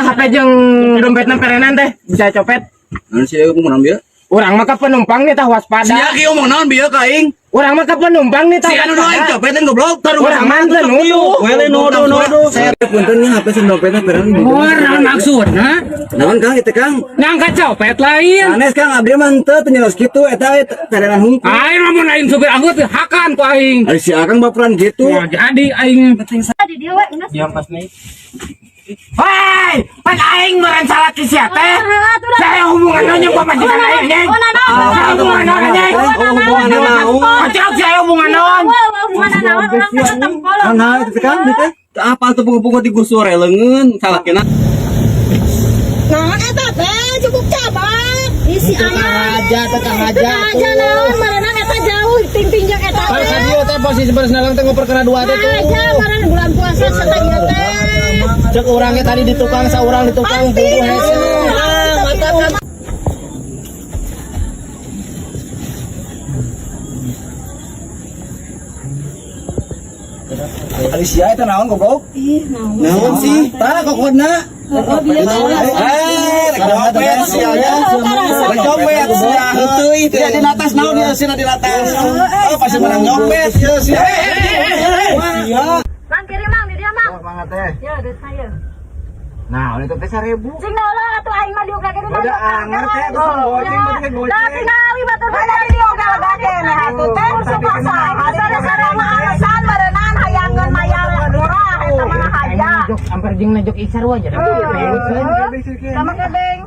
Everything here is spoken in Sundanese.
HP jeung dompetna perenan teh bisa copet. Naon sih ngomong naon bieu? Urang mah ka penumpang nih tah waspada. Sia kieu ngomong naon bieu ka aing? Urang mah ka penumpang nih tah. Si anu aing copet goblok. Urang mah teu nuduh. Wele nuduh nuduh. Saya punten nya HP jeung dompetna perenan. Oh, naon maksudna? Naon Kang itu Kang? Nyangka copet lain. Sanes Kang abdi mah henteu teu nyelos kitu eta perenan hungkul. Aing lamun aing supir angkot hakan ku aing. Ari si Akang baperan gitu. Wah, jadi aing Di dieu we geus. Yang pas nih. Hei, pan aing meureun salah ki sia teh. Saya hubungan naon jeung pamajikan aing, nyeng. Saya hubungan naon, nyeng. Oh, hubungan naon? Kocok saya hubungan naon. Wah, hubungan naon urang teh tempo. Kang nah itu Kang gitu. Apa tuh bunga-bunga digusur leungeun salakina. Naon eta teh cukup cabang. Isi aman. Aja tetang aja. Aja naon marenan eta jauh ting-ting jeung eta Par teh. ka dieu teh posisi beres teh ngoper kana dua teh tuh. Aja maren bulan puasa serta ieu teh. Cek urangnya tadi di tukang, saurang di tukang bubu hese. Ah, mata kan. Ari sia eta naon goblok? Ih, naon. Naon sih? Tah kokona. Oh, bieu Eh, rek copet sia nya. Rek copet sia heueuh itu di atas naon ieu sia di atas. Oh, pasti menang nyopet ieu sia. Mang kirim mang di dia mang. Mangga teh. Ya, duit saya. Nah, itu teh 1000. Cing lah atuh aing mah diuk lagi di Udah anger teh, terus goceng, teh goceng. Nah, tingali batur mah dari diuk lagi nah atuh teh suka saha. Sada-sada mah alasan barenan hayangeun mayar murah eta mah haya. Jok amper jeung na jok isar wae jadi. Sama kebeng.